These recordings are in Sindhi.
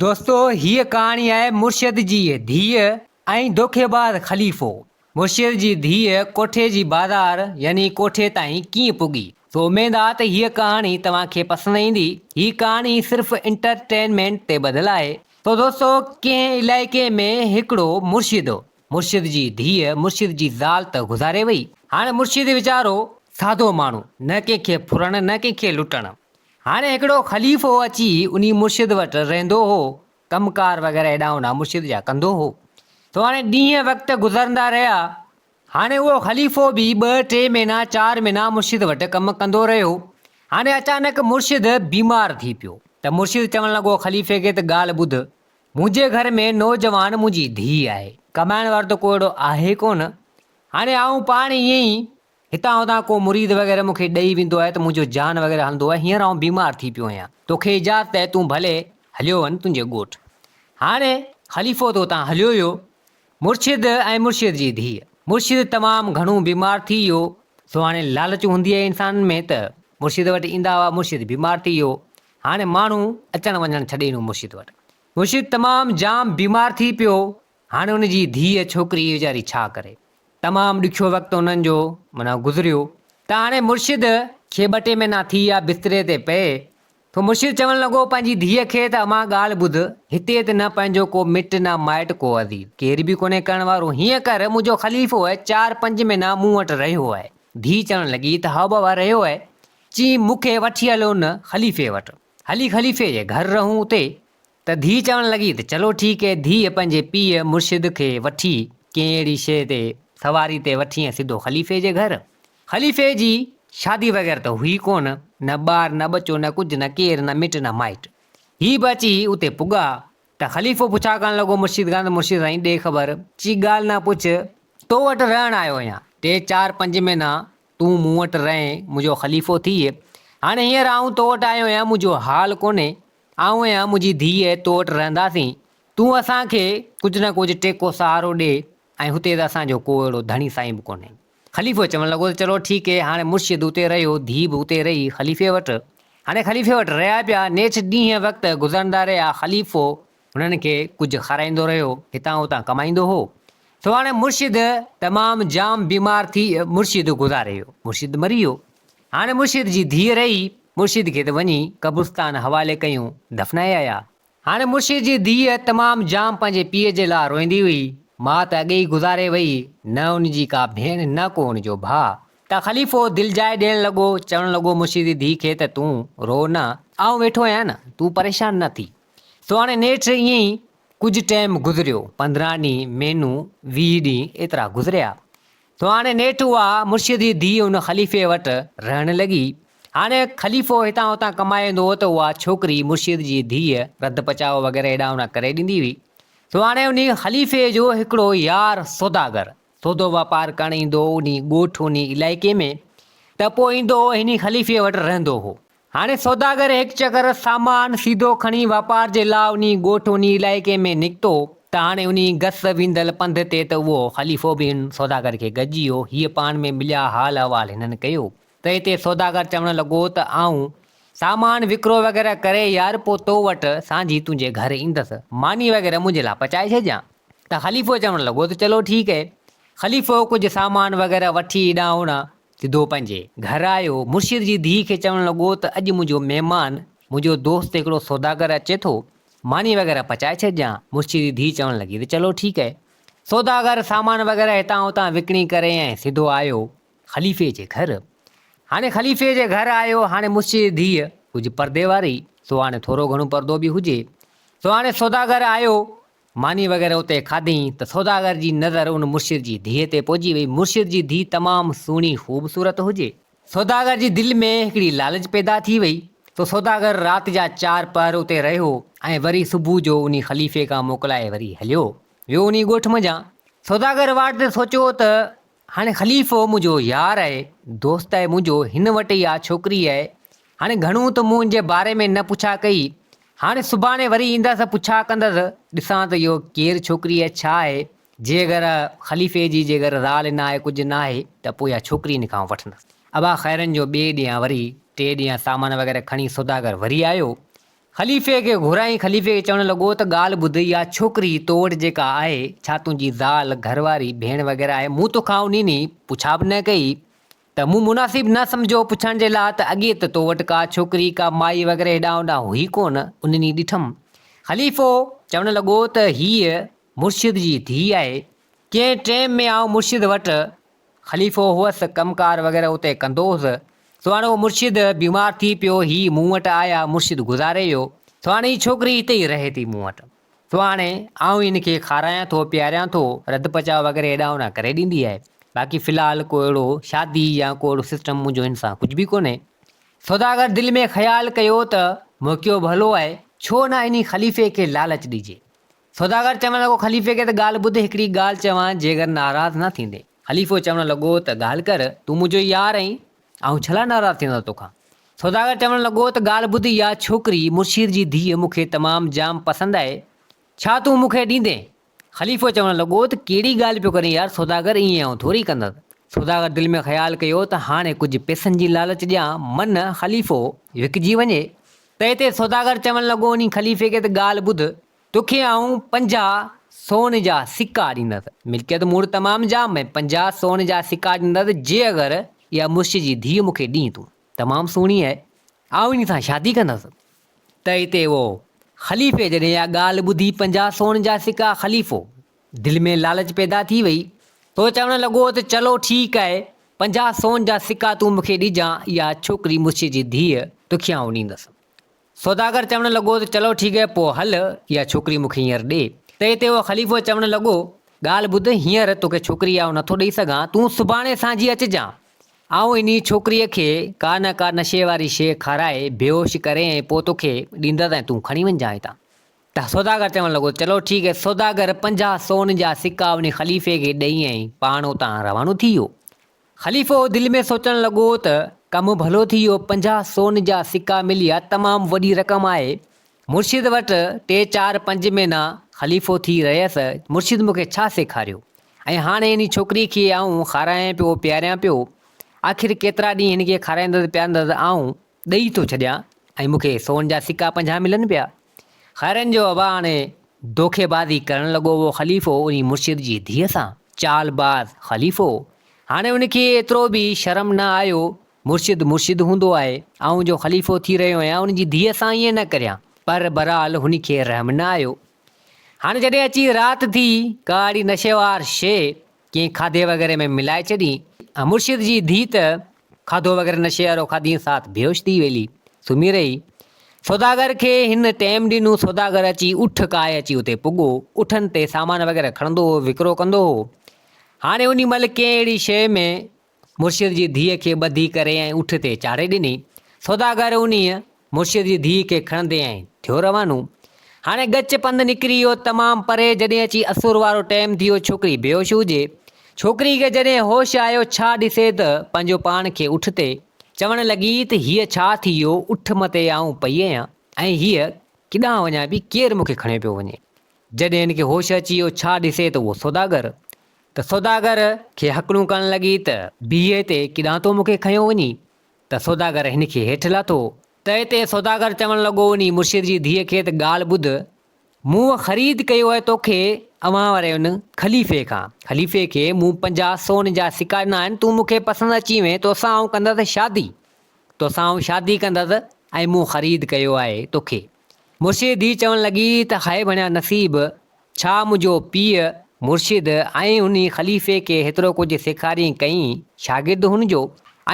دوستو هيء ڪهاڻي آهي مرشد جي ڌيء ۽ دوکيباز خليفو. مرشد جي ڌيء ڪوٺي جي بازار يعني ڪوٺي تائين ڪيئن پڳي. سو اميد آ ته هيء ڪهاڻي توهان کي پسند ايندي. هي ڪهاڻي صرف انٽرٽينمينٽ تي ٻڌل آهي. سو دوستو ڪنهن علائقي ۾ هڪڙو مرشد هو. مرشد جي ڌيء مرشد جي زال ته گذاري وئي. هاڻي مرشد ويچارو سادو ماڻهو نه ڪنهن کي ڦرڻ نه ڪنهن کي لٽڻ. هاڻي هڪڙو خليفو اچي انهي مرشد وٽ رهندو هو، ڪم ڪار وغيره هيڏانهن هوڏانهن مرشد جا ڪندو هو. سو هاڻي ڏينهن وقت گذرندا رهيا. هاڻي اهو خليفو به ٻه ٽي مهينا چار مهينا مرشد وٽ ڪم ڪندو رهيو. هاڻي اچانڪ مرشد بيمار ٿي پيو ته مرشد چوڻ لڳو خليفي کي ته ڳالهه ٻڌ، منهنجي گهر ۾ نوجوان منهنجي ڌيء آهي، ڪمائڻ وارو ته ڪو اهڙو آهي ڪونه، هاڻي آئون پاڻ ائين ئي هتان هتان ڪو مريد وغيره مون کي ڏئي ويندو آهي ته منهنجو جان وغيره هلندو آهي، هينئر آئون بيمار ٿي پيو آهيان، توکي اجازت آهي تون ڀلي هليو وڃ تنهنجي ڳوٺ. هاڻي خليفو ته اتان هليو ويو. مرشد ۽ مرشد جي ڌيء. مرشد تمام گهڻو بيمار ٿي ويو، سو هاڻي لالچ هوندي آهي انسانن ۾ ته مرشد وٽ ايندا هئا، مرشد بيمار ٿي ويو، هاڻي ماڻهو اچڻ وڃڻ ڇڏي ڏنو مرشد وٽ. مرشد تمام جام بيمار ٿي پيو، هاڻي ان جي ڌيء ڇوڪري ويچاري ڇا ڪري. تمام ڏکيو وقت انهن جو معنيٰ گذريو ته هاڻي مرشد کي ٻه ٽي مهينا ٿي ويا بستري تي پئي ٿو مرشد چوڻ لڳو پنهنجي ڌيء کي ته امان ڳالهه ٻڌ هتي ته نه پنهنجو ڪو مٽ نه مائٽ ڪو عزيز ڪير به ڪونهي ڪرڻ وارو هيئن ڪر منهنجو خليفو آهي چار پنج مهينا مون وٽ رهيو آهي ڌيء چوڻ لڳي ته هائو بابا رهيو آهي چي مون کي وٺي هلو نه خليفي وٽ هلي خليفي جي گهر رهون اتي ته ڌيء چوڻ لڳي ته چلو ٺيڪ هي ڌيء پنهنجي پيء مرشد کي وٺي ڪنهن اهڙي شيء تي سواري تي وٺي ۽ سڌو خليفي جي گهر. خليفي جي شادي وغيره ته هئي ڪونه، نه ٻار نه ٻچو نه ڪجهه نه ڪير نه مٽ نه مائٽ. هي به اچي اتي پڳا ته خليفو پڇا ڪرڻ لڳو مرشد کان ته مرشد سائين ڏي خبر، چي ڳالهه نه پڇ تو وٽ رهڻ آيو آهيان، ٽي چار پنج مهينا تون مون وٽ رهين منهنجو خليفو ٿيء، هاڻي هينئر آئون تو وٽ آيو آهيان منهنجو حال ڪونهي، آئون ۽ منهنجي ڌيء تو وٽ رهنداسين، تون اسان کي ڪجهه نه ڪجهه ٽيڪو سهارو ڏي ۽ هتي ته اسان جو ڪو اهڙو ڌڻي سائين به ڪونهي. خليفو چوڻ لڳو ته چلو ٺيڪ هي، هاڻي مرشد اتي رهيو، ڌيء به اتي رهي خليفي وٽ. هاڻي خليفي وٽ رهيا پيا، نيٺ ڏينهن وقت گذرندا رهيا، خليفو هنن کي ڪجهه کارائيندو رهيو، هتان هتان ڪمائيندو هو. سو هاڻي مرشد تمام جام بيمار ٿي مرشد گذاري ويو، مرشد مري ويو. هاڻي مرشد جي ڌيء رهي، مرشد کي ته وڃي قبرستان حوالي ڪيون، دفنائي آيا. هاڻي مرشد جي ڌيء تمام جام پنهنجي پيء جي لاء روئيندي هئي. ماء ته اڳي ئي گذاري وئي، نه ان جي ڪا ڀيڻ نه ڪو ان جو ڀاء. ته خليفو دلجاء ڏيڻ لڳو، چوڻ لڳو مرشد جي ڌيء کي ته تون روء نه، آئون ويٺو آهيان نه، تون پريشان نه ٿي. سو هاڻي نيٺ ائين ئي ڪجهه ٽيم گذريو، 15 ڏينهن، مهينو، 20 ڏينهن ايترا گذريا. سو هاڻي نيٺ اها مرشد جي ڌيء ان خليفي وٽ رهڻ لڳي. هاڻي خليفو هتان هتان ڪمائي ايندو هو ته اها ڇوڪري مرشد جي ڌيء رڌ پچاء وغيره هيڏانهن هوڏانهن ڪري ڏيندي هئي. سو هاڻي انهي خليفي جو هڪڙو يار سوداگر سودو واپار ڪرڻ ايندو هو انهي ڳوٺ انهي علائقي ۾ ته پوء ايندو هو انهي خليفي وٽ رهندو هو. هاڻي سوداگر هڪ چڪر سامان سيڌو کڻي واپار جي لاء انهي ڳوٺ انهي علائقي ۾ نڪتو ته هاڻي انهي گس ويندل پنڌ تي ته اهو خليفو به هن سوداگر کي گڏجي ويو. هيء پاڻ ۾ مليا حال احوال هنن ڪيو ته هتي سوداگر چوڻ لڳو ته آئون سامان وڪرو وغيره ڪري يار پوء تو وٽ سانجهي تنهنجي گهر ايندس ماني وغيره منهنجي لاء پچائي ڇڏجان ته خليفو چوڻ لڳو ته چلو ٺيڪ اهي. خليفو ڪجهه سامان وغيره وٺي هيڏانهن هوڏانهن سڌو پنهنجي گهر آيو. مرشد جي ڌيء کي چوڻ لڳو ته اڄ منهنجو مهمان، منهنجو دوست هڪڙو سوداگر اچي ٿو، ماني وغيره پچائي ڇڏجان. مرشد جي ڌيء چوڻ لڳي ته چلو ٺيڪ اهي. سوداگر سامان وغيره هتان هتان وڪڻي ڪري ۽ سڌو آيو خليفي جي گهر. هاڻي خليفي جي گهر آيو، هاڻي مرشد جي ڌيء ڪجهه پردي واري، سو هاڻي ٿورو گهڻو پردو به هجي. سو هاڻي سوداگر آيو، ماني وغيره اتي کاڌئين ته سوداگر جي نظر ان مرشد جي ڌيء تي پئجي وئي. مرشد جي ڌيء تمام سهڻي خوبصورت هجي. سوداگر جي دل ۾ هڪڙي لالچ پيدا ٿي وئي. سو سوداگر رات جا چار پهر اتي رهيو ۽ وري صبح جو انهي خليفي کان موڪلائي وري هليو ويو انهي ڳوٺ منجهان. سوداگر واٽ تي سوچيو ته هاڻي خليفو منهنجو يار آهي، دوست آهي منهنجو، هن وٽ اها ڇوڪري آهي، هاڻي گهڻو ته مون ان جي باري ۾ نه پڇا ڪئي، هاڻي سڀاڻي وري ايندس پڇا ڪندس، ڏسان ته اهو ڪير ڇوڪري آهي ڇا آهي، جي اگر خليفي جي جي اگر زال نه آهي ڪجهه نه آهي ته پوء اها ڇوڪري هن کان وٺندس. ابا خيرن جو ٻئي ڏينهن وري ٽي ڏينهن سامان وغيره کڻي سوداگر وري آيو. خليفي کي گهرائي خليفي کي چوڻ لڳو ته ڳالهه ٻڌ اها ڇوڪري تو وٽ جيڪا آهي ڇا تنهنجي زال، گهر واري، ڀيڻ وغيره آهي مون توکان انهي ڏينهن پڇا به نه ڪئي ته مون مناسب نه سمجهيو پڇڻ جي لاء ته اڳي ته تو وٽ ڪا ڇوڪري ڪا مائي وغيره هيڏانهن هوڏانهن هئي ڪونه انهي ڏينهن ڏٺم. خليفو چوڻ لڳو ته هيء مرشد جي ڌيء آهي ڪنهن ٽيم ۾ آئون مرشد وٽ خليفو هئس، ڪم ڪار وغيره اتي ڪندو هوس. سو هاڻي اهو مرشد بيمار ٿي پيو، هي مون وٽ آيا، مرشد گذاري ويو. سو هاڻي هي ڇوڪري هتي ئي رهي ٿي مون وٽ. سو هاڻي آئون هن کي کارايان ٿو، پياريان ٿو، رڌ پچاء وغيره هيڏانهن هوڏانهن ڪري ڏيندي آهي. باقي في الحال ڪو اهڙو شادي يا ڪو اهڙو سسٽم منهنجو هن سان ڪجهه به ڪونهي. سوداگر دل ۾ خيال ڪيو ته موقعو ڀلو آهي، ڇو نه انهي خليفي کي لالچ ڏجي. سوداگر چوڻ لڳو، خليفي کي ته ڳالهه ٻڌ، هڪڙي ڳالهه چوان، جيڪر ناراض نه ٿيندين. خليفو چوڻ لڳو ته ڳالهه ڪر، تون منهنجو يار آهين، آئون ڇلا ناراض ٿيندس توکان. سوداگر چوڻ لڳو ته ڳالهه ٻڌ، اها ڇوڪري مرشد جي ڌيء مون کي تمام جام پسند آهي، ڇا تون مون کي ڏيندين؟ خليفو چوڻ لڳو ته ڪهڙي ڳالهه پيو ڪرين يار سوداگر، ائين آئون ٿوري ڪندس. سوداگر دل ۾ خيال ڪيو ته هاڻي ڪجهه پئسن جي لالچ ڏيان، من خليفو وڪجي وڃي. تنهن تي سوداگر چوڻ لڳو انهي خليفي کي ته ڳالهه ٻڌ، توکي آئون 50 سون جا سڪا ڏيندس. ملڪيت مون وٽ تمام جام ۽ 50 سون جا سڪا ڏيندس جي اگر اها مرشد جي ڌيء مون کي ڏين تون. تمام سهڻي آهي. آئون انهي سان شادي ڪندس. تنهن تي اهو خليفي جڏهن اها ڳالهه ٻڌي 50 سون جا سڪا خليفو دل ۾ لالچ پيدا ٿي وئي. سو چوڻ لڳو ته چلو ٺيڪ آهي، 50 سون جا سڪا تون مون کي ڏجان، اها ڇوڪري مرشد جي ڌيء توکي آئون ڏيندس. سوداگر چوڻ لڳو ته چلو ٺيڪ آهي، پوء هل اها ڇوڪري مون کي هينئر ڏي. تنهن تي اهو خليفو چوڻ لڳو، ڳالهه ٻڌ، هينئر توکي ڇوڪري آئون نٿو ڏئي سگهان، تون سڀاڻي سانجهي اچجان. آئون انهي ڇوڪريء کي ڪا نه ڪا نشي واري شيء کارائي بيهوش ڪري ۽ پوء توکي ڏيندس ۽ تون کڻي وڃجان هتان. ته سوداگر چوڻ لڳو، چلو ٺيڪ آهي. سوداگر 50 سون جا سڪا انهي خليفي کي ڏئي ۽ پاڻ اتان روانو ٿي ويو. خليفو دل ۾ سوچڻ لڳو ته ڪم ڀلو ٿي ويو، 50 سون جا سڪا مليا، تمام وڏي رقم آهي. مرشد وٽ ٽي چار پنج مهينا خليفو ٿي رهيس، مرشد مون کي ڇا سيکاريو ۽ هاڻي انهي ڇوڪري کي آئون کارايان پيو پياريان پيو، آخر ڪيترا ڏينهن هن کي کارائيندس پياريندس، آئون ڏئي ٿو ڇڏيان ۽ مون کي سون جا سڪا 50 ملن پيا. خيرن جو ابا هاڻي دوکيبازي ڪرڻ لڳو اهو خليفو انهي مرشد جي ڌيء سان. چالباز خليفو. هاڻي ان کي ايترو به شرم نه آيو. مرشد مرشد هوندو آهي. آئون جو خليفو ٿي رهيو آهيان ان جي ڌيء سان ائين نه ڪريان. پر بهرحال هن کي رحم نه آيو. هاڻي جڏهن اچي رات ٿي ڪا اهڙي نشيوار شيء ڪنهن کاڌي وغيره ۾ ملائي ڇڏي. مرشد جي ڌيء ته کاڌو وغيره نشي وارو کاڌي ساعت بيهوش ٿي ويلي سمهي رهي. سوداگر کي هن ٽيم ڏنو، سوداگر اچي اٺ ڪاهي اچي اتي پڳو. اٺن تي سامان وغيره کڻندو هو، وڪرو ڪندو هو. هاڻي انهي مهل ڪنهن اهڙي شيء ۾ مرشد جي ڌيء کي ٻڌي ڪري ۽ اٺ تي چاڙهي ڏني. سوداگر انهيء مرشد جي ڌيء کي کڻندي ۽ ٿيو روانو. هاڻي ڳچ پنڌ نڪري ويو، تمام پري جڏهن اچي اسور وارو ٽيم ٿي ويو، ڇوڪري بيهوش هجي. ڇوڪري کي جڏهن هوش آيو، ڇا ڏسي ته پنهنجو پاڻ کي اٺ تي. چوڻ لڳي ته هيء ڇا ٿي ويو، اٺ مٿي آئون پئي آهيان ۽ هيء ڪيڏانهن وڃان پئي، ڪير مون کي کڻيو پيو وڃي. جڏهن هن کي هوش اچي ويو، ڇا ڏسي ته اهو سوداگر. ته سوداگر کي هڪلون ڪرڻ لڳي ته بيهه هتي، ڪيڏانهن ٿو مون کي کنيو وڃين؟ ته سوداگر هن کي هيٺ لاٿو. ته اتي سوداگر چوڻ لڳو انهي مرشد جي ڌيء کي ته ڳالهه ٻڌ، مون خريد ڪيو آهي توکي اوهان واري ان خليفي کان. خليفي کي مون 50 سون جا سڪا ڏنا آهن، تون مون کي پسند اچي وئين، توسان آئون ڪندس شادي. توسان آئون شادي ڪندس ۽ مون خريد ڪيو آهي توکي. مرشد جي ڌيء چوڻ لڳي ته هاء بڻيا نصيب، ڇا منهنجو پيء مرشد ۽ انهي خليفي کي هيترو ڪجهه سيکارين ڪئين، شاگرد هن جو،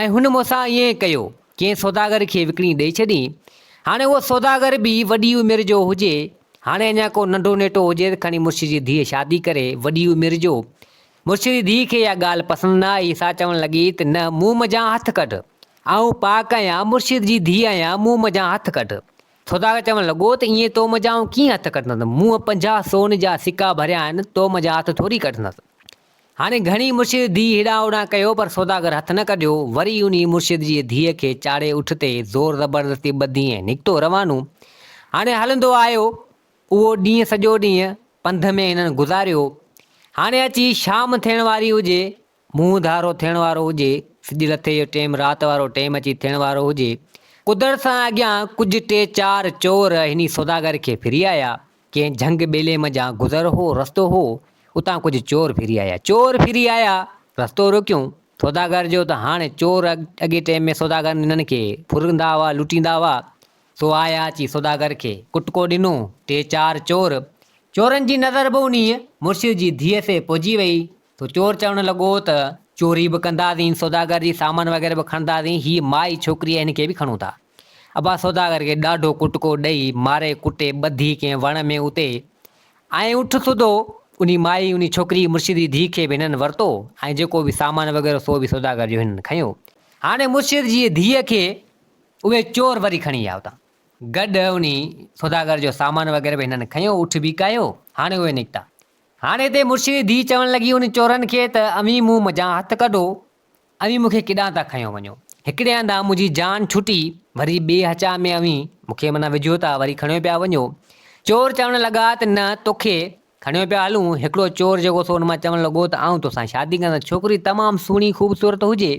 ۽ هن مون سان ائين ڪيو، ڪنهن سوداگر کي وڪڻي ڏئي ڇڏين. هاڻي اهو سوداگر به وڏي عمر جو هجي، هاڻي اڃا ڪو ننڍو نيٽو هجي ته کڻي مرشد جي ڌيء شادي ڪري، وڏي عمر جو. مرشد جي ڌيء کي اها ڳالهه پسند نه آئي، سا چوڻ لڳي ته نه مون منجهان هٿ ڪڍ، آئون پاڪ آهيان، مرشد جي ڌيء آهيان، مون منجهان هٿ ڪڍ. سوداگر چوڻ لڳو ته ائين تو منجهان آئون ڪيئن هٿ ڪڍندس، مون 50 سون جا سڪا ڀريا آهن، تو منجهان هٿ ٿوري ڪڍندس. هاڻي گهڻي مرشد ڌيء هيڏانهن هوڏانهن ڪيو پر سوداگر هٿ نه ڪڍيو. وري انهي مرشد جي ڌيء کي چاڙهي اٺ تي زور زبردستي ٻڌي ۽ نڪتو روانو. هاڻي هلندو آيو. اهو ڏينهن سڄو ڏينهن پنڌ ۾ هنن گذاريو. هاڻي اچي شام ٿيڻ واري هجي. منهن ڌارو ٿيڻ وارو هجي، سج لٿي جو ٽيم رات وارو ٽيم اچي ٿيڻ وارو هجي. قدرت سان اڳيان ڪجهه ٽي چار چور هني سوداگر کي ڦري آيا. ڪنهن جهنگ ٻيلي منجهان گذر هو، رستو هو، اتان ڪجهه چور ڦري آيا. چور ڦري آيا، رستو روڪيون. سوداگر جو ته هاڻي چور اڳي ٽيم ۾ سوداگر هنن کي ڦرندا هئا، لٽيندا هئا. سو آيا اچي سوداگر کي ڪٽڪو ڏنو. ٽي چار چور. چورن جي نظر به انهيء مرشد جي ڌيء سي پئجي وئي. سو چور چوڻ لڳو ته چوري به ڪنداسين، سوداگر جي سامان وغيره به کڻنداسين، هيء مائي ڇوڪري آهي هن کي به کڻون ٿا. ابا سوداگر کي ڏاڍو ڪٽڪو ڏئي، ماري ڪٽي ٻڌي ڪنهن وڻ ۾ اتي ۽ اٺ سوڌو انهي مائي انهي ڇوڪري مرشد جي ڌيء کي به هنن ورتو ۽ جيڪو به سامان وغيره سو به سوداگر جو هنن کنيو. هاڻي مرشد جي ڌيء کي اهي چور وري کڻي آيا اتان. گڏ انهي سوداگر جو سامان وغيره به هنن کنيو، اٺ به ڪاهيو، هاڻي اهي نڪتا. هاڻي هتي مرشد جي ڌيء چوڻ لڳي انهن چورن کي ته اوهين مون منجهان هٿ ڪڍو، اوهين مون کي ڪيڏانهن ٿا کنيو وڃو؟ هڪڙي هنڌان منهنجي جان ڇٽي، وري ٻئي هچا ۾ اوهين مون کي معنيٰ وجهو ٿا، وري کڻيو پيا وڃو. چور چوڻ لڳا ته نه توکي کڻيو پيا هلون. هڪڙو چور جيڪو سو ان مان چوڻ لڳو ته آئون توسان شادي ڪندس. ڇوڪري تمام سهڻي خوبصورت هجي.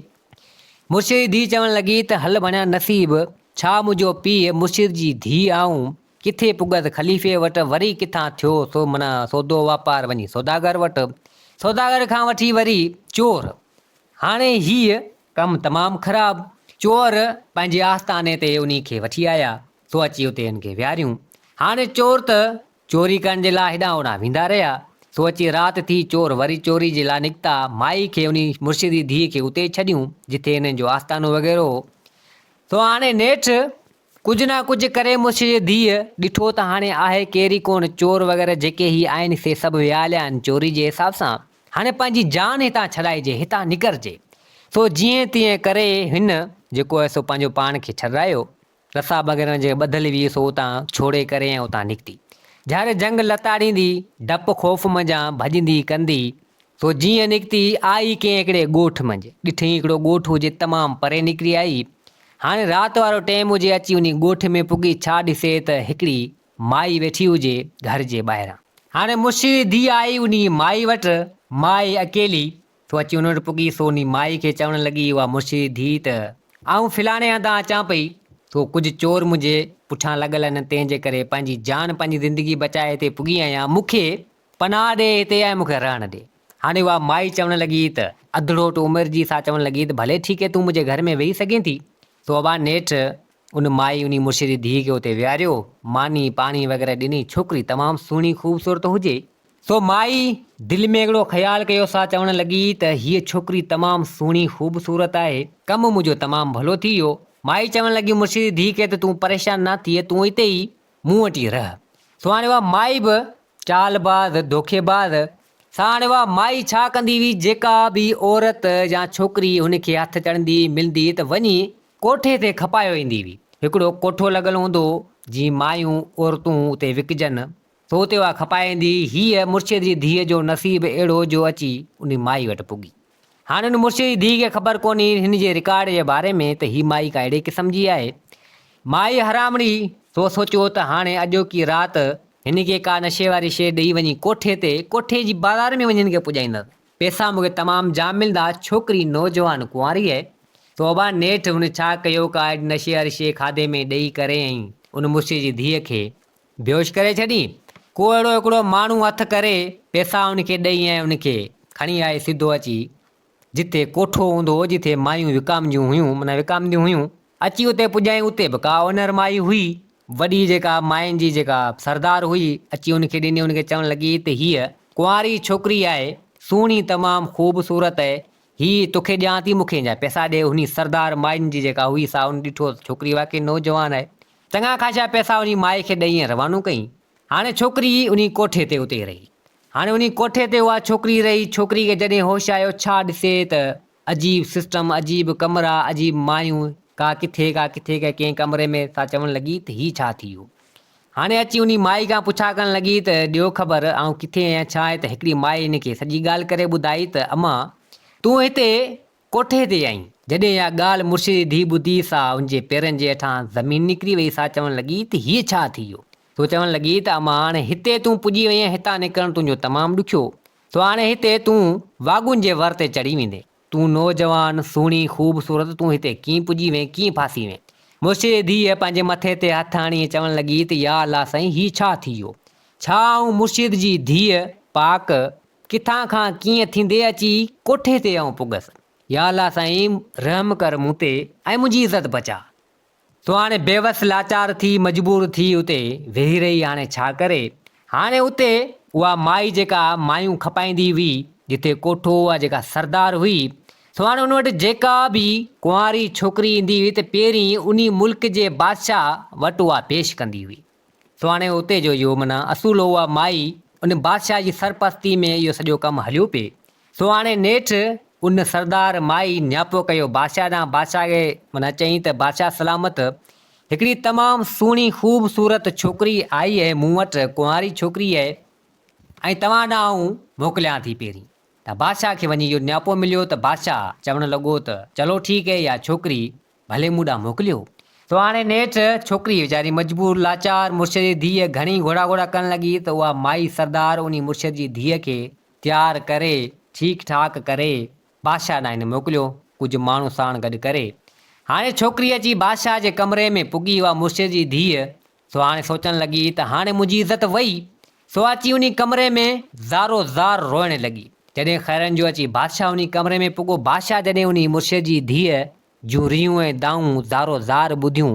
مرشد جي ڌيء چوڻ لڳي ته هل ڀڻيا نصيب، ڇا منهنجو پيء مرشد جي ڌيء آئون ڪٿي پڳس خليفي وٽ وري ڪٿان ٿيو سو معنيٰ سودو واپار وڃي سوداگر وٽ، سوداگر کان وٺي وري چور. هاڻي هيء ڪم تمام خراب. چور پنهنجي آستاني تي انهي کي وٺي آيا، سو اچي اتي هن کي ويهاريون. هاڻي چور ته چوري ڪرڻ جي لاء هيڏانهن هوڏانهن ويندا رهيا، سو اچي رات ٿي، چور وري چوري جي لاء نڪتا، مائي کي انهي مرشد جي ڌيء کي اتي ئي ڇڏيون، جتي هنن جو آستانو وغيره هو. سو هاڻي نيٺ ڪجهه نه ڪجهه ڪري مرشد جي ڌيء ڏٺو ته هاڻي آهي ڪير ئي ڪونه، چور وغيره جيڪي هي آهن سي سڀ ويا هليا آهن چوري جي حساب سان، هاڻي پنهنجي جان هتان ڇڏائجي، هتان نڪرجي. سو جيئن تيئن ڪري هن جيڪو آهي سو پنهنجو پاڻ کي ڇڏرايو. رسا وغيره جيڪي ٻڌل هئي سو اتان ڇوڙي ڪري ۽ اتان نڪتي. جھر جھنگ لتاڙيندي، ڊپ خوف منجھان ڀڄندي ڪندي، سو جيئن نڪتي، آئي ڪنهن هڪڙي ڳوٺ منجھ. ڏٺئين هڪڙو ڳوٺ هجي تمام پري نڪري آئي. هاڻي رات وارو ٽيم هجي اچي انهي ڳوٺ ۾ پڳي ڇا ڏسي ته هڪڙي مائي ويٺي هجي گھر جي ٻاهران. هاڻي مرشد جي ڌيء آئي انهي مائي وٽ، مائي اڪيلي، سو اچي ان وٽ پڳي، سو انهي مائي کي چوڻ لڳي، اها مرشد جي ڌيء ته آئون فلاڻي هنڌان اچان پئي، سو ڪجهه چور منهنجي پٺيان لڳل آهن، تنهن جي ڪري پنهنجي جان پنهنجي زندگي بچائي هتي پڳي آهيان، مون کي پناهه ڏي هتي ۽ مون کي رهڻ ڏي. هاڻي اها مائي چوڻ لڳي ته اڌڙوٽ عمر جي، سا چوڻ لڳي ته ڀلي ٺيڪ هي تون منهنجي گهر ۾ ويهي سگهين ٿي. سو ابا نيٺ ان مائي انهي مرشد جي ڌيء کي اتي ويهاريو، ماني پاڻي وغيره ڏني، ڇوڪري تمام سهڻي خوبصورت هجي، سو مائي دل ۾ هڪڙو خيال ڪيو سا چوڻ لڳي ته هيء ڇوڪري تمام سهڻي خوبصورت آهي، ڪم منهنجو تمام ڀلو ٿي ويو. مائي چوڻ لڳي مرشد جي ڌيء کي ته تون پريشان نه ٿيء تون اتي ئي مون وٽ ئي رهه. سو هاڻي اها مائي به چالباز، دوکيباز، سا هاڻي اها مائي ڇا ڪندي هئي جيڪا به عورت يا ڇوڪري هن کي هٿ چڙهندي ملندي ته وڃي ڪوٺي تي کپايو ايندي هئي. هڪڙو ڪوٺو لڳل هوندو هو جيئن مايون عورتون اتي وڪجن سو اتي اها کپائي ايندي. هيء مرشد جي ڌيء جو نصيب اهڙو جو اچي انهي مائي وٽ پڳي. هاڻي ان مرشد جي ڌيء کي خبر ڪونهي هن جي رڪارڊ جي باري ۾ ته هي مائي ڪا اهڙي قسم جي آهي. مائي حرامڙي سو سوچيو ته هاڻي اڄوڪي رات هن کي ڪا نشي واري شيء ڏئي وڃي ڪوٺي تي، ڪوٺي جي بازار ۾ وڃي هن کي پڄائيندس. پئسا مون کي تمام جام ملندا. ڇوڪري نوجوان ڪنواري آهي. توبه نيٺ هن ڇا ڪيو ڪا اهڙي نشي واري شيء کاڌي ۾ ڏئي ڪري ۽ ان مرشد جي ڌيء کي بيهوش ڪري ڇڏين. ڪو اهڙو هڪڙو ماڻهو هٿ ڪري پئسا ان کي ڏئي ۽ ان کي کڻي آئي سڌو اچي جتي ڪوٺو هوندو هو جتي مايون وڪامجيون هيون معنيٰ وڪامنديون هيون اچي اتي پڄائين اتي به ڪا اونر مائي هئي وڏي جيڪا ماين جي جيڪا سردار هئي اچي ان کي ڏني ان کي چوڻ لڳي ته هيء ڪنواري ڇوڪري آهي سهڻي تمام خوبصورت آهي هي توکي ڏيان ٿي مون کي ان جا پئسا ڏي انهي سردار ماين جي جيڪا هئي سا ان ڏٺو ته ڇوڪري واقعي نوجوان آهي چڱا خاصا پئسا انهي مائي کي ڏئي ۽ روانو ڪيائين. هاڻي ڇوڪري انهي ڪوٺي تي اتي رهي. هاڻي انهي ڪوٺي تي اها ڇوڪري رهي. ڇوڪري کي جڏهن هوش آيو ڇا ڏسي ته عجيب سسٽم، عجيب ڪمرا، عجيب مايون، ڪا ڪٿي ڪا ڪٿي ڪا ڪنهن ڪمري ۾ سا چوڻ لڳي ته هي ڇا ٿي ويو. هاڻي اچي انهي مائي کان پڇا ڪرڻ لڳي ته ڏيو خبر آئون ڪٿي آهيان ڇا آهي ته هڪڙي مائي هن کي سڄي ڳالهه ڪري ٻڌائي ته امان تون هتي ڪوٺي تي آئين. جڏهن اها ڳالهه مرشد جي ڌيء ٻڌي، سا ان جي پيرن جي هيٺان زمين نڪري وئي، سا چوڻ لڳي ته هيء ڇا ٿي ويو؟ سو چوڻ لڳي ته اما هاڻي هتي تون پڄي وئين، هتان نڪرڻ تنهنجو تمام ڏکيو، سو هاڻي هتي تون واڳون جي ور تي چڙهي ويندين. تون نوجوان، سهڻي، خوبصورت، تون هتي ڪيئن پڄي وئين، ڪيئن ڦاسي وئين؟ مرشد جي ڌيء پنهنجي مٿي تي هٿ هڻي چوڻ لڳي ته يا الله سائين هي ڇا ٿي ويو؟ ڇا آئون مرشد جي ڌيء پاڪ ڪٿان کان ڪيئن ٿيندي اچي ڪوٺي تي آئون پڳس؟ يا الله سائين رحم ڪر مون تي ۽ منهنجي عزت بچاء. سو هاڻي بيوس لاچار ٿي مجبور ٿي اتي ويهي رهي هاڻي ڇا ڪري؟ هاڻي اتي اها مائي جيڪا مايون کپائيندي هئي جتي ڪوٺو اها جيڪا سردار هئي سو هاڻي ان وٽ جيڪا به ڪنواري ڇوڪري ايندي هئي ته پهرين انهي ملڪ جي بادشاهه وٽ اها پيش ڪندي هئي. سو هاڻي اتي جو اهو معنيٰ اصول هو اها مائي ان بادشاهه جي سرپرستي ۾ اهو سڄو ڪم هليو پئي. سو هاڻي نيٺ ان سردار مائي نياپو ڪيو بادشاهه ڏانهن بادشاهه کي معنيٰ چيائين ته بادشاهه سلامت هڪڙي تمام سهڻي خوب صورت ڇوڪري آئي اهي مون وٽ ڪنواري ڇوڪري اهي ۽ توهان ڏانهن آئون موڪليان ٿي پهرين ته بادشاهه کي وڃي اهو نياپو مليو ته بادشاهه چوڻ لڳو ته چلو ٺيڪ اهي اها ڇوڪري ڀلي مون ڏانهن موڪليو. سو هاڻي نيٺ ڇوڪري ويچاري مجبور لاچار مرشد جي ڌيء گهڻي گهوڙا گهوڙا ڪرڻ لڳي ته اها مائي سردار انهي مرشد جي ڌيء کي تيار ڪري ٺيڪ ٺاڪ ڪري بادشاهه ڏانهن هن موڪليو ڪجهه ماڻهو ساڻ گڏ ڪري. هاڻي ڇوڪري اچي بادشاهه جي ڪمري ۾ پڳي اها مرشد جي ڌيء سو هاڻي سوچڻ لڳي ته هاڻي منهنجي عزت وئي. سو اچي انهي ڪمري ۾ زارو زار روئڻ لڳي. جڏهن خيرن جو اچي بادشاهه انهي ڪمري ۾ پڳو، بادشاهه جڏهن انهي مرشد جي ڌيء جون ريون ۽ دانهون زارو زار ٻڌيون،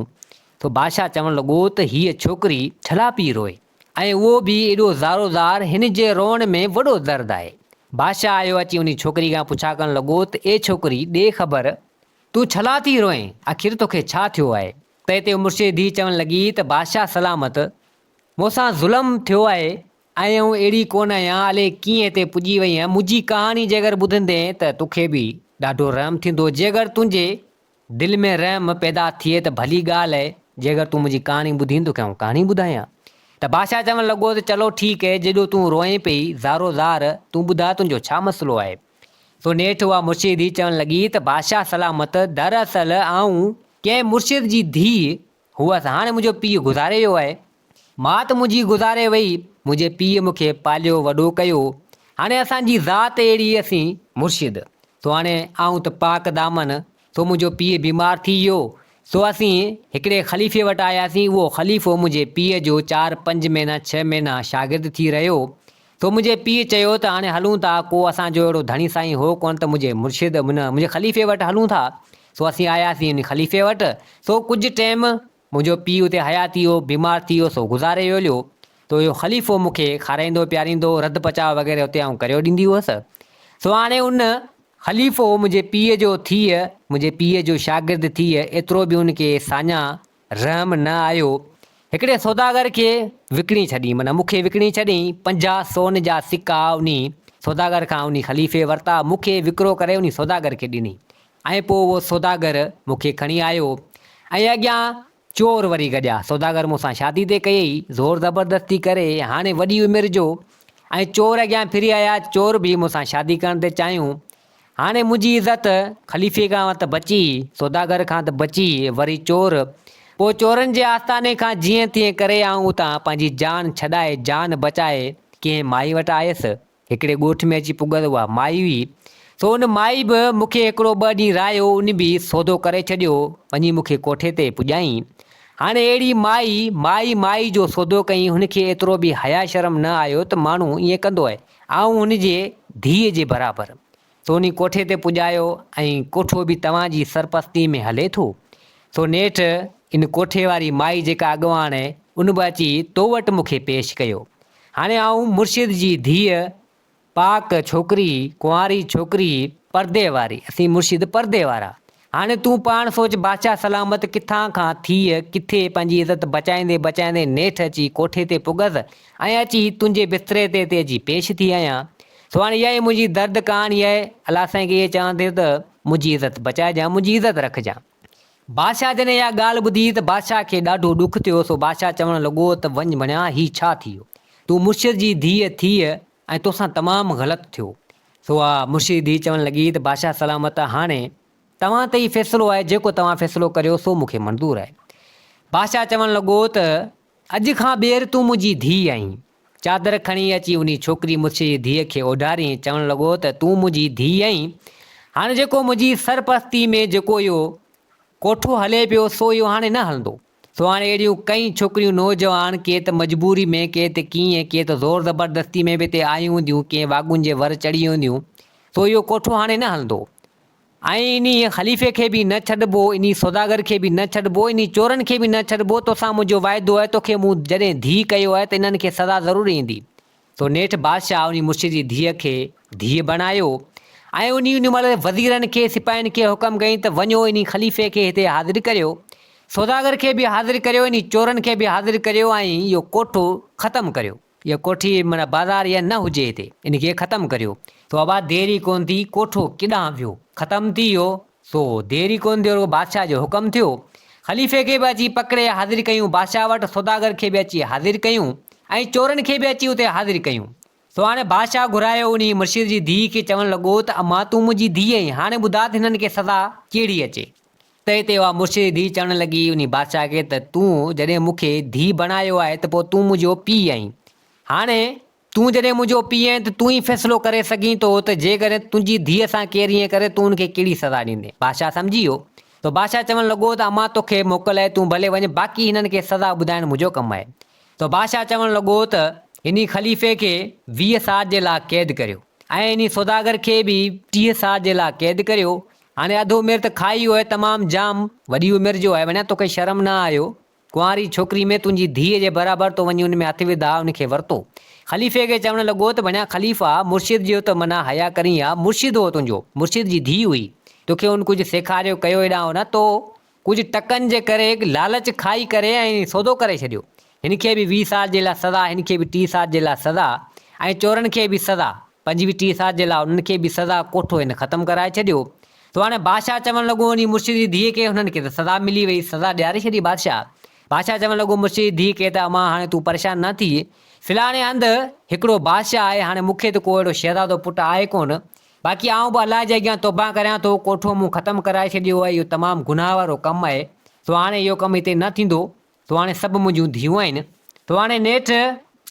سو بادشاهه چوڻ لڳو ته هيء ڇوڪري ڇلا پئي روئي ۽ اهو به ايڏو زارو زار، هن جي روئڻ ۾ وڏو درد آهي. بادشاهه آيو اچي انهي ڇوڪري کان پڇا ڪرڻ لڳو ته اي ڇوڪري ڏي خبر، تون ڇلا ٿي روئين، آخر توکي ڇا ٿيو آهي؟ تنهن تي مرشد ڌيء چوڻ لڳي ته بادشاهه سلامت، مون سان ظلم ٿيو آهي ۽ آئون اهڙي ڪونه آهيان، الائي ڪيئن هتي پڄي وئي آهيان، منهنجي ڪهاڻي جيڪر ٻڌندين ته توکي به ڏاڍو رحم ٿيندو، جيڪر تنهنجي دل ۾ رحم پيدا ٿئي ته ڀلي ڳالهه آهي، جيڪر تون منهنجي ڪهاڻي ٻڌين توکي آئون ڪهاڻي ٻڌايان. ته بادشاهه چوڻ لڳو ته چلو ٺيڪ آهي، جيڏو تون روئين پئي زارو زار، تون ٻڌاء تنهنجو ڇا مسئلو آهي؟ سو نيٺ اها مرشد ڌيء چوڻ لڳي ته بادشاهه سلامت، دراصل آئون ڪنهن مرشد جي ڌيء هئس، هاڻي منهنجو پيء گذاري ويو آهي. ماء ته منهنجي گذاري وئي، منهنجي پيء مون کي پاليو وڏو ڪيو، هاڻي اسان جي ذات اهڙي اسين مرشد، سو هاڻي آئون ته پاڪ دامن، سو منهنجو پيء بيمار ٿي ويو، سو اسين هڪڙي خليفي وٽ آياسين، اهو خليفو منهنجي پيء جو چار پنج مهينا ڇهه مهينا شاگرد ٿي رهيو، سو منهنجي پيء چيو ته هاڻي هلون ٿا، ڪو اسان جو اهڙو ڌڻي سائين هو ڪونه ته منهنجي مرشد منهنجي خليفي وٽ هلون ٿا. سو اسين آياسين ان خليفي وٽ، سو ڪجهه ٽيم منهنجو پيء اتي حياتي هو، بيمار ٿي ويو سو گذاري ويو هليو. ته اهو خليفو مون کي کارائيندو پياريندو، رڌ پچاء وغيره اتي آئون ڪريو ڏيندي هئس. سو هاڻي ان خليفو منهنجي پيء جو ٿيء، منهنجي پيء جو شاگرد ٿيء، ايترو به ان کي ساڃاهه رحم نه آيو، هڪڙي سوداگر کي وڪڻي ڇڏين، معنيٰ مون کي وڪڻي ڇڏين، 50 سون جا سڪا انهي سوداگر کان انهي خليفي ورتا، مون کي وڪرو ڪري انهي سوداگر کي ڏني ۽ پوء اهو سوداگر مون کي کڻي آيو ۽ اڳيان چور وري گڏيا، سوداگر مون سان شادي تي ڪيئي، زور زبردستي ڪري، هاڻي وڏي عمر جو ۽ چور اڳيان ڦري آيا، چور به مون سان شادي ڪرڻ تي چاهيون، هاڻي منهنجي عزت خليفي کان ته بچي، سوداگر کان ته بچي، وري چور. پوء چورن جي آستاني کان جيئن تيئن ڪري آئون اتان پنهنجي جان ڇڏائي، جان بچائي، ڪنهن مائي وٽ آيس. هڪڙي ڳوٺ ۾ اچي پڳس، اها مائي هئي. سو ان مائي به مون کي هڪڙو ٻه ڏينهن راهيو، ان به سودو ڪري ڇڏيو، وڃي مون کي ڪوٺي تي پڄائين. هاڻي اهڙي مائي، مائي مائي جو سودو ڪيائين، هن کي ايترو به حياء شرم نه آيو ته ماڻهو ائين ڪندو آهي. آئون هن جي ڌيء جي برابر. سوني ڪوٺي تي پڄايو ۽ ڪوٺو به توهان جي سرپرستي ۾ هلي ٿو. سو نيٺ ان ڪوٺي واري مائي جيڪا اڳواڻ آهي، ان به اچي تو وٽ مون کي پيش ڪيو. هاڻي آئون مرشد جي ڌيء، پاڪ ڇوڪري، ڪنواري ڇوڪري، پردي واري، اسين مرشد پردي وارا. هاڻي تون پاڻ سوچ بادشاهه سلامت ڪٿان کان ٿيء ڪٿي پنهنجي عزت بچائيندي بچائيندي نيٺ اچي ڪوٺي تي پڳس ۽ اچي تنهنجي بستري تي تي اچي پيش ٿي آهيان. سو هاڻي اها ئي منهنجي درد ڪهاڻي آهي. الله سائين کي اهي چوان ٿي ته منهنجي عزت بچائجان منهنجي عزت رکجان. بادشاهه جڏهن اها ڳالهه ٻڌي ته بادشاهه کي ڏاڍو ڏک ٿيو سو بادشاهه چوڻ لڳو ته وڃ ڀڻيا هي ڇا ٿي ويو تون مرشد جي ڌيء ٿيء ۽ توسان تمام غلط ٿيو. سو اها مرشد ڌيء چوڻ لڳي ته بادشاهه سلامت هاڻي توهان تي ئي فيصلو آهي جيڪو توهان فيصلو ڪريو سو مون کي منظور آهي. بادشاهه چوڻ لڳو ته اڄ کان ٻيهر تون منهنجي ڌيء آهين. چادر کڻي اچي انهي ڇوڪري مرشد جي ڌيء کي اوڍارين چوڻ لڳو ته تون منهنجي ڌيء آهين هاڻي جيڪو منهنجي سرپرستي ۾ جيڪو اهو ڪوٺو هلي پيو سو اهو هاڻي نه هلندو. سو هاڻي اهڙيون ڪئين ڇوڪريون نوجوان ڪي ته مجبوري ۾ ڪي ته ڪيئن ڪي ته زور زبردستي ۾ به هتي آيون هونديون ڪنهن واڳون جي ور چڙهي هونديون سو اهو ڪوٺو هاڻي نه هلندو. ۽ انهيء خليفي کي به نه ڇڏبو، انهي سوداگر کي به نه ڇڏبو، انهي چورن کي به نه ڇڏبو، توسان منهنجو واعدو آهي، توکي مون جڏهن ڌيء ڪيو آهي ته انهن کي سزا ضرور ايندي. سو نيٺ بادشاهه انهي مرشد جي ڌيء کي ڌيء بڻايو، ۽ انهي انهي مهل وزيرن کي، سپاهين کي حڪم ڪيائين ته وڃو انهي خليفي کي هتي حاضر ڪريو، سوداگر کي به حاضر ڪريو، انهي چورن کي به حاضر ڪريو ۽ اهو ڪوٺو ختم ڪريو. اها ڪوٺي معنيٰ بازار اها نه هجي هتي، ان کي ختم ڪريو. سو ابا دير ئي ڪونه ٿي، ڪوٺو ڪيڏانهن ويو، ختم ٿي ويو. سو دير ئي ڪونه ٿي رڳو بادشاهه جو حڪم ٿيو. خليفي کي به اچي پڪڙي حاضر ڪيون بادشاهه وٽ، سوداگر کي به اچي حاضر ڪيون ۽ چورن کي به اچي اتي حاضر ڪيون. سو هاڻي بادشاهه گهرايو انهي مرشد جي ڌيء کي چوڻ لڳو ته امان تون منهنجي ڌيء آهين، هاڻي ٻڌاء ته هنن کي سزا ڪهڙي اچي. تنهن تي اها مرشد جي ڌيء چوڻ لڳي انهي بادشاهه کي ته تون جڏهن مون کي ڌيء بڻايو آهي ته پوء تون منهنجو پيء آهين. هاڻي تون جڏهن منهنجو پيء آهين ته تون ئي فيصلو ڪري سگهين ٿو ته جيڪڏهن تنهنجي ڌيء سان ڪير ائين ڪري تون ان کي ڪهڙي سزا ڏيندين. بادشاهه سمجهي ويو ته بادشاهه چوڻ لڳو ته امان توکي موڪل آهي تون ڀلي وڃ باقي هنن کي سزا ٻڌائڻ منهنجو ڪم آهي. ته بادشاهه چوڻ لڳو ته انهي خليفي کي 20 سال جي لاء قيد ڪريو ۽ انهي سوداگر کي به 30 سال جي لاء قيد ڪريو. هاڻي اڌ عمر ته کائي ويو آهي تمام جام وڏي عمر جو آهي وڃان توکي شرم نه آيو ڪنواري ڇوڪري ۾ تنهنجي ڌيء جي برابر تو وڃي ان ۾ هٿ وڌا ان کي ورتو. خليفي کي چوڻ لڳو ته وڃان خليفا مرشد جو ته معنيٰ حيا ڪرين ها مرشد هو تنهنجو مرشد جي ڌيء هئي توکي ان ڪجهه سيکاريو ڪيو هيڏانهن هوڏانهن تو ڪجهه ٽڪن جي ڪري لالچ کائي ڪري ۽ سودو ڪري ڇڏيو. هن کي به 20 سال جي لاء سزا، هن کي به 30 سال جي لاء سزا ۽ چورن کي به سزا، 25 30 سال جي لاء انهن کي به سزا، ڪوٺو هن ختم ڪرائي ڇڏيو. سو هاڻي بادشاهه چوڻ لڳو انهي مرشد جي ڌيء کي هنن کي ته سزا ملي وئي، سزا ڏياري ڇڏي بادشاهه. بادشاهه چوڻ لڳو مرشد جي ڌيء کي ته امان هاڻي تون پريشان نه ٿيء، فلاڻي هنڌ هڪڙو بادشاهه آهي، هاڻي مون کي ته ڪو اهڙو شهزادو پٽ آهي ڪونه، باقي آئون به الله جي اڳيان توبه ڪريان ٿو، ڪوٺو مون ختم ڪرائي ڇڏيو آهي، اهو تمام گناهه وارو ڪم آهي، سو هاڻي اهو ڪم هتي نه ٿيندو، سو هاڻي سڀ منهنجون ڌيئون آهن. سو هاڻي نيٺ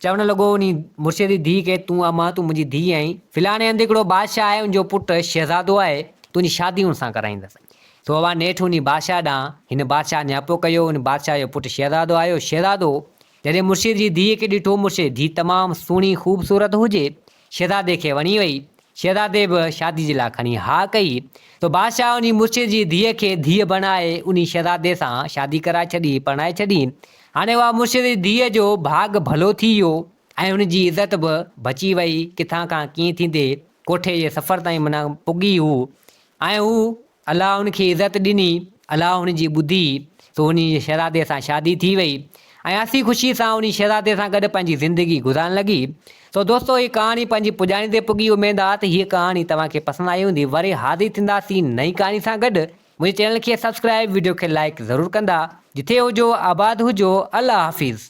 چوڻ لڳو انهي مرشد جي ڌيء کي، تون امان تون منهنجي ڌيء آهين، فلاڻي هنڌ هڪڙو بادشاهه آهي، ان جو پٽ شهزادو آهي، تنهنجي شادي ان سان ڪرائيندس. سو اها نيٺ انهي بادشاهه ڏانهن هن بادشاهه نياپو ڪيو، ان بادشاهه جو پٽ شهزادو آيو، شهزادو جڏهن مرشد جي ڌيء کي ڏٺو، مرشد جي ڌيء تمام سهڻي خوبصورت هجي، شهزادي کي وڻي وئي. شهزادي به شادي جي لاء کڻي ها ڪئي ته بادشاهه انهي مرشد جي ڌيء کي ڌيء بڻائي انهي شهزادي سان شادي ڪرائي ڇڏي، پرڻائي ڇڏي. هاڻي اها مرشد جي ڌيء جو ڀاڳ ڀلو ٿي ويو ۽ هن جي عزت به بچي وئي. ڪٿان کان ڪيئن ٿيندي ڪوٺي جي سفر تائين معنيٰ پڳي هو ۽ هو الله هن کي عزت ڏني، الله هن جي ٻڌي، سو انهيء شهزادي سان شادي ٿي وئي ۽ هسي خوشي سان انهي شهزادي سان گڏ پنهنجي زندگي گذارڻ لڳي. سو دوستو هي ڪهاڻي پنهنجي پڄاڻي تي پڳي اميد آ ته هيء ڪهاڻي توهان کي پسند آئي هوندي وري حاضر ٿينداسين نئين ڪهاڻي سان گڏ منهنجي چينل کي سبسڪرائب وڊيو کي لائيڪ ضرور ڪندا جٿي هجو آباد هجو الله حافظ.